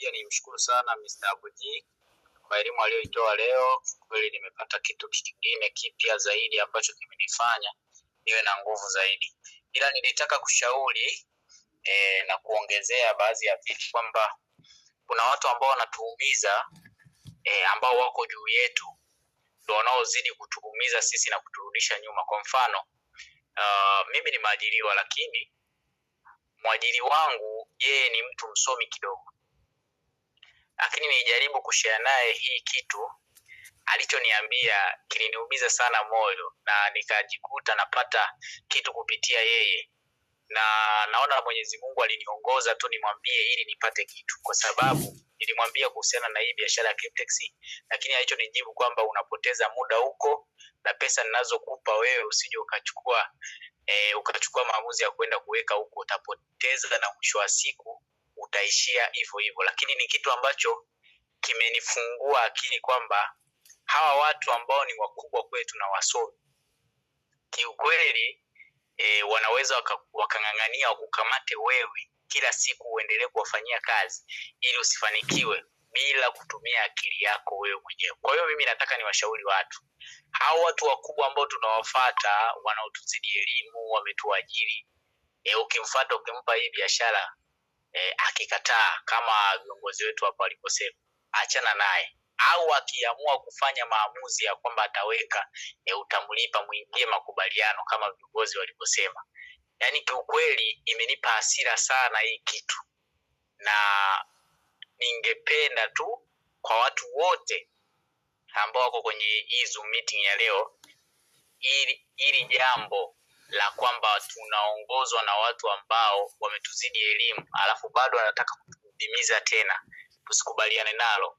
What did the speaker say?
Pia nimshukuru sana Mr. Abuji kwa elimu aliyoitoa leo. Kweli nimepata kitu kingine kipya zaidi ambacho kimenifanya niwe na nguvu zaidi, ila nilitaka kushauri na kuongezea baadhi ya vitu kwamba kuna watu ambao wanatuumiza ambao wako juu yetu ndo wanaozidi kutuumiza sisi na kuturudisha nyuma. Kwa mfano mimi ni mwajiriwa, lakini mwajiri wangu yeye ni mtu msomi kidogo, lakini nilijaribu kushare naye hii kitu, alichoniambia kiliniumiza sana moyo na nikajikuta napata kitu kupitia yeye, na naona Mwenyezi Mungu aliniongoza tu nimwambie ili nipate kitu, kwa sababu nilimwambia kuhusiana na hii biashara ya Cryptex, lakini alichonijibu kwamba unapoteza muda huko na pesa ninazokupa wewe usije ukachukua ukachukua maamuzi ya kwenda kuweka huko, utapoteza na mwisho wa siku utaishia hivyo hivyo. Lakini ni kitu ambacho kimenifungua akili kwamba hawa watu ambao ni wakubwa kwetu na wasomi kiukweli, wanaweza wakang'ang'ania wakukamate wewe kila siku uendelee kuwafanyia kazi ili usifanikiwe bila kutumia akili yako wewe mwenyewe. Kwa hiyo mimi nataka niwashauri watu, hao watu wakubwa ambao tunawafata wanaotuzidi elimu, wametuajiri, ukimfata ukimpa hii biashara akikataa kama viongozi wetu hapa waliposema, achana naye, au akiamua kufanya maamuzi ya kwamba ataweka utamlipa, mwingie makubaliano kama viongozi walivyosema. Yaani kiukweli imenipa hasira sana hii kitu, na ningependa tu kwa watu wote ambao wako kwenye hii Zoom meeting ya leo, ili jambo la kwamba tunaongozwa na watu ambao wametuzidi elimu alafu bado wanataka kutudimiza tena, tusikubaliane nalo.